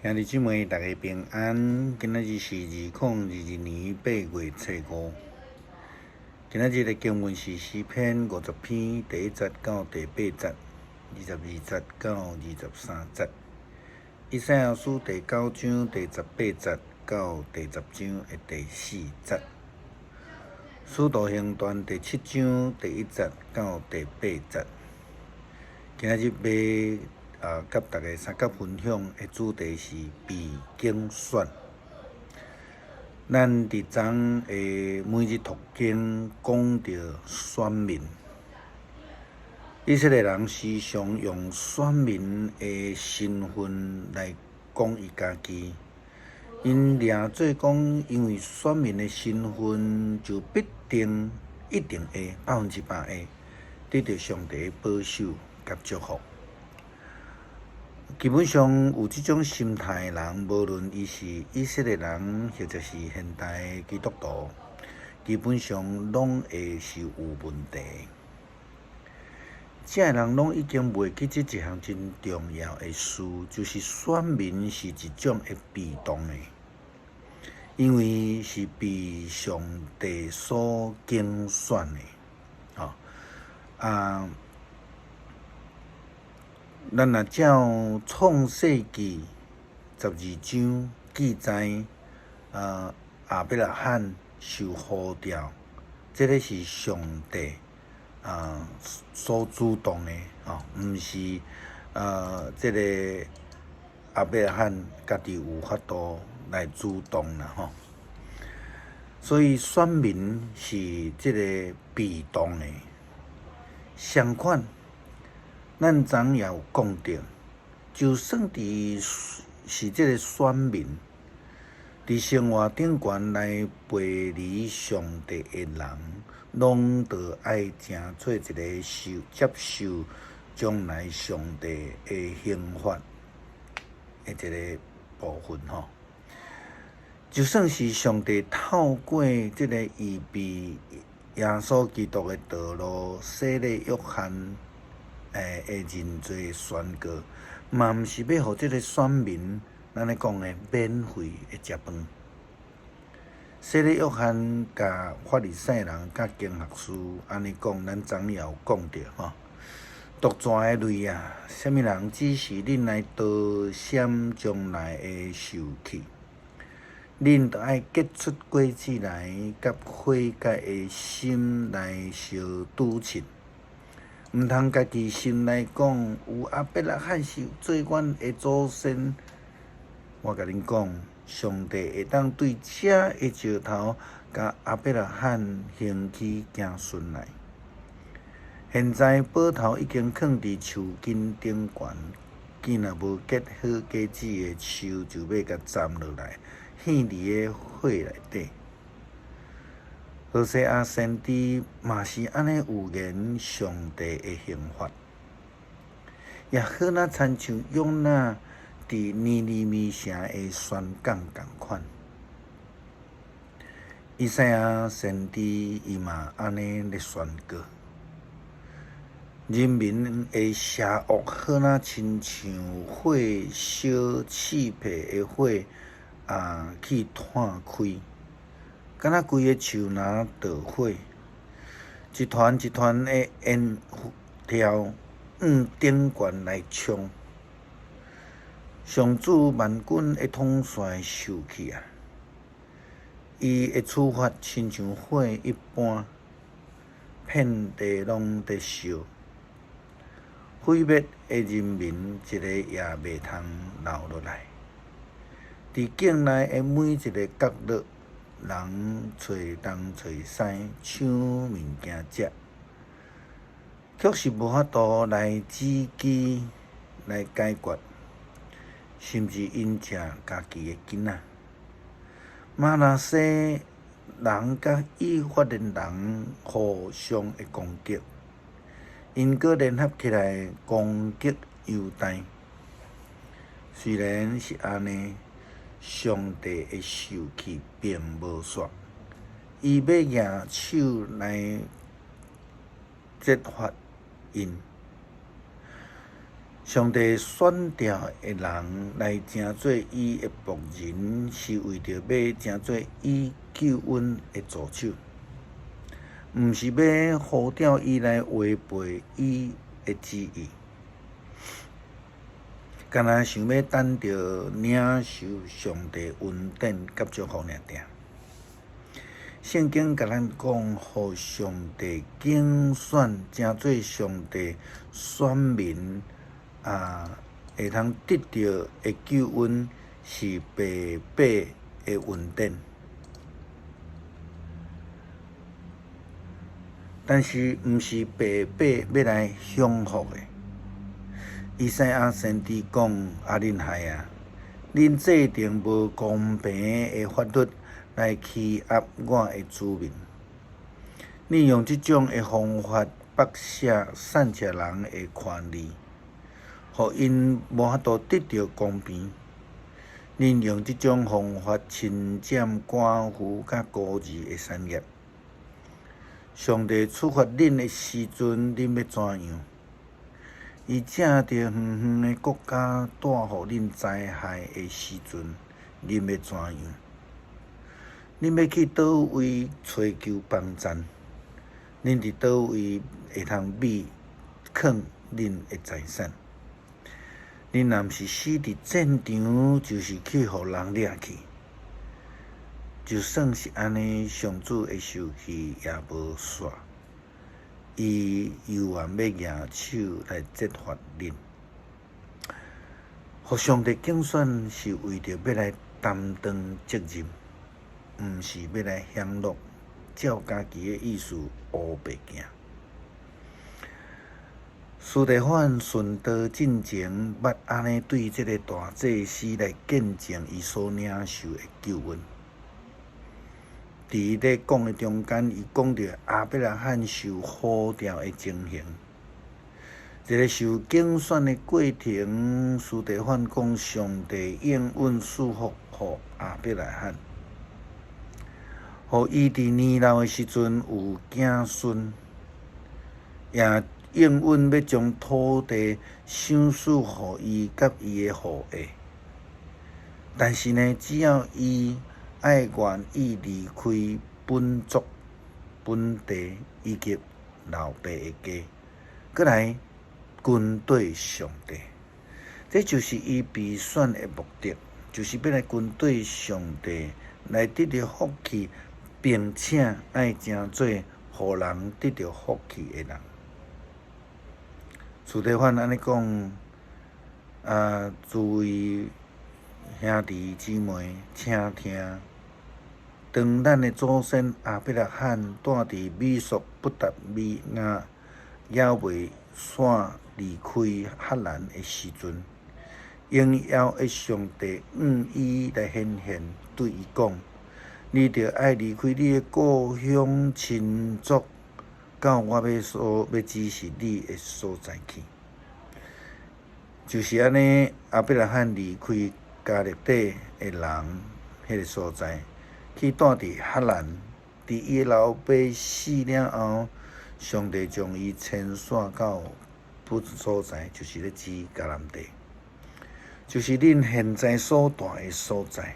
兄弟姊妹，大家平安。今仔日是2022年8月初5。今仔日的經文是詩篇50篇第1節到第8節，22節到23節。以賽亞書第9章第18節到第10章的第4節。使徒行傳第7章第1節到第8節。今仔日欲佮大家相佮分享的主題是被揀選。咱佇昨的每日讀經講著選民，以色列人時常用選民的身份來講伊家己，𪜶掠做講，因為選民的身份就必定一定會100%會得著上帝的保守佮祝福。基本上有這種心態的人，無論伊是以色列人，或者是現代基督徒，基本上攏會是有問題。這个人攏已經袂記這一項真重要的事，就是選民是一種會被動的，因為是被上帝所揀選的，吼啊。咱若照創世記12章記載，亞伯拉罕受呼召，這个是上帝所主動的，吼，毋是這个亞伯拉罕家己有法度來主動啦，吼。所以選民是這个被動的，相款。咱昨也有講著，就算佇是這個選民，佇生活頂懸來背離上帝的人，攏著愛成做一个受接受將來上帝的刑罰的一个部分吼。就算是上帝透過這个預備耶穌基督的道路，洗禮約翰的認罪宣告，嘛毋是欲予這个選民，咱咧講的免費的食飯。洗禮約翰共法利賽人佮經學士按呢講，咱昨也有講著吼。毒蛇的類啊，啥物人指示恁來逃閃將來的受氣？恁著愛結出果子來，佮悔改的心來相拄親。毋通家己心內講，有亞伯拉罕是做阮的祖先。我共恁講，上帝會當對這个石頭，共亞伯拉罕興起子孫來。現在斧頭已經囥佇樹根頂懸，見若無結好果子的樹，就欲共斬落來，獻佇个火內底。何西阿先知嘛是按呢預言上帝的刑罰，也好若親像約拿佇尼尼微城的宣講仝款。以賽亞先知伊嘛按呢咧宣告，人民的邪惡好若親像火燒刺皮的火啊，去湠開。敢若規个樹林著火，一團一團的煙柱向頂懸來衝。上主萬軍的統帥受氣啊！伊的處罰親像火一般，遍地攏佇燒，毀滅的人民一个也袂通留落來。佇境內的每一个角落，人揣東揣西搶物件食，卻是無法度來止飢來解決，甚至𪜶食家己的囡仔。瑪拿西人佮以法蓮人互相的攻擊，𪜶閣聯合起來攻擊猶大。雖然是按呢，上帝的受氣並無煞，伊欲舉手來責罰𪜶。上帝選召的人來成做伊的僕人，是為著欲成做伊救恩的助手，毋是欲呼召伊來違背伊的旨意。敢若想欲等著領受上帝恩典佮祝福爾爾。聖經共咱講，予上帝揀選，成做上帝選民啊，會通得著的救恩是白白的恩典。但是，毋是白白欲來享福的。以賽亞先知講：啊，恁害啊！恁制定無公平的法律來欺壓我的子民，恁用這種的方法剝削散赤人的權利，予𪜶無法度得著公平。恁用這種方法侵佔寡婦佮孤兒的產業。上帝處罰恁的時陣，恁欲怎樣？伊藉著遠遠的國家帶予恁災害的時陣，恁欲怎樣？恁欲去佗位揣求幫贊？恁佇佗位會通秘囥恁的財產？恁若毋是死佇戰場，就是去予人掠去。就算是按呢，上主的受氣也無煞，伊猶原欲舉手來責罰恁。予上帝揀選是為著欲來擔當責任，毋是欲來享樂，照家己的意思烏白行。司提反殉道進前，捌按呢對這个大祭司來見證伊所領受的救恩。佇伊咧講的中間，伊講著亞伯拉罕受呼召的情形。這个受揀選的過程，司提反講上帝應允賜福予亞伯拉罕，予伊佇年老的時陣有子孫，也應允欲將土地賞賜予伊佮伊的後裔。但是呢，只要伊愛願意離開本族、本地以及老爸的家，閣來跟綴上帝，這就是伊被選的目的，就是欲來跟綴上帝，來得著福氣，並且愛成做予人得著福氣的人。司提反按呢講，啊，諸位兄弟姊妹，請聽。當咱的祖先亞伯拉罕住佇美索不達米亞，猶未徙離開哈蘭的時陣，榮耀的上帝向伊來顯現，對伊講：你著愛離開你的故鄉親族，到我欲所欲指示你的所在去。就是按呢，亞伯拉罕離開迦勒底的人彼个所在，去住佇哈蘭。佇伊老爸死了後，上帝將伊遷徙到彼所在，就是咧指迦南地，就是恁現在所住的所在。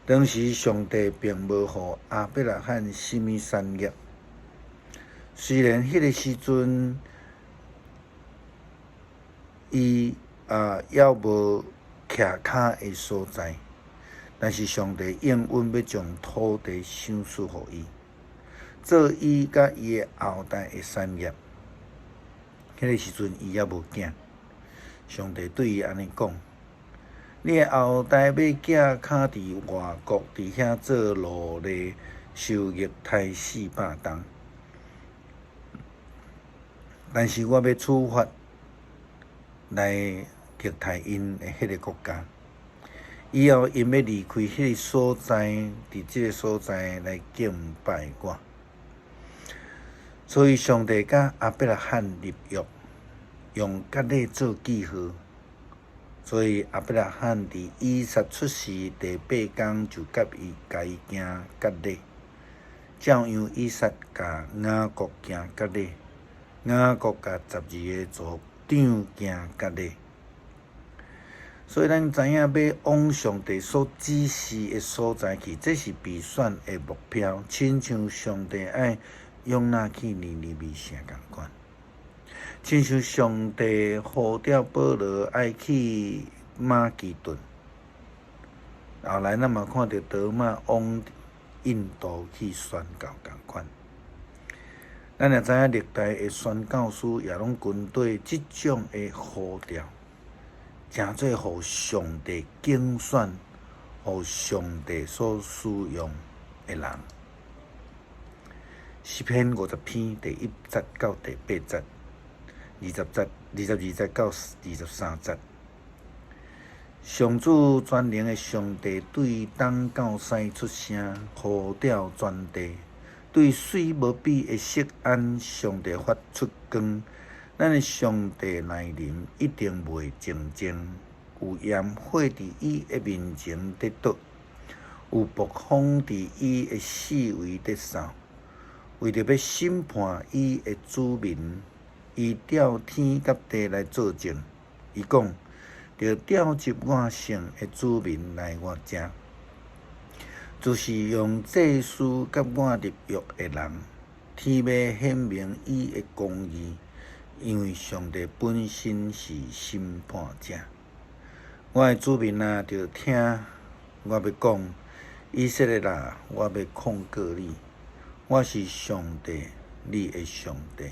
當時上帝並無予亞伯拉罕啥物產業，雖然彼个時陣伊啊猶無徛跤的所在，但是上帝應允欲將土地賞賜予伊，做伊佮伊的後代的產業。彼个時陣伊猶無囝，上帝對伊按呢講：你的後代欲寄跤佇外國，佇遐做奴隸，受虐待四百冬。但是我欲處罰來虐待𪜶的彼个國家，以後𪜶欲離開彼个所在，佇這个所在來敬拜我。所以上帝佮亞伯拉罕立約，用割禮做記號。所以亞伯拉罕佇以撒出世第八工就佮伊共伊行割禮，照樣以撒共雅各行割禮，雅各共十二个族長行割禮。所以咱知影欲往上帝所指示的所在去，這是被選的目標，親像上帝愛約拿去尼尼微城仝款，親像上帝呼召保羅愛去馬其頓。後來咱嘛看著多馬往印度去宣教仝款。咱也知影歷代的宣教師也攏針對這種的呼召，成做予上帝揀選、予上帝所使用的人。詩篇50篇第1節到第8節，20節、22節到23節。上主全能的上帝對東到西出聲，呼召全地，對水無比的錫安，上帝發出光。咱的上帝來臨，一定袂靜靜。有炎火佇伊的面前佇倒，有暴風佇伊的四圍佇掃，為著欲審判伊的子民，伊調天佮地來作證。伊講：著召集我聖的子民來我遮，就是用祭司佮我立約的人，天欲顯明伊的公義，因為上帝本身是審判者。我的子民啊，著聽我欲講，以色列啊，我欲控告你。我是上帝，你的上帝。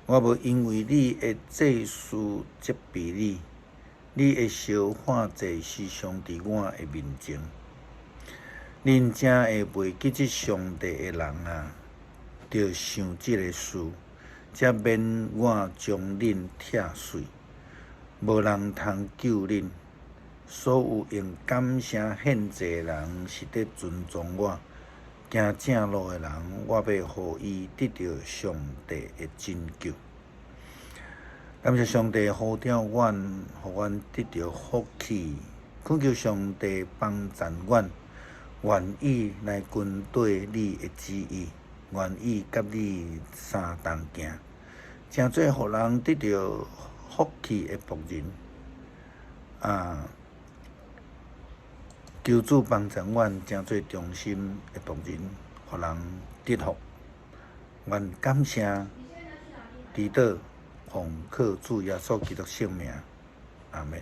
我無因為你的祭司責備你，你的燒火祭時常佇我的面前。恁遮的袂記這上帝的人啊，著想這个事，才免我將恁拆碎，無人通救恁。所有用感聲獻祭的人是佇尊崇我，行正路的人，我欲予伊得著上帝的拯救。感謝上帝呼召阮，予阮得著福氣，懇求上帝幫贊阮，願意來跟綴你的旨意，願意佮你相同行，成做予人得著福氣的僕人。啊！求主幫助阮，成做忠心的僕人，予人得福。阮感謝祈禱，奉靠主耶穌基督聖名，阿們。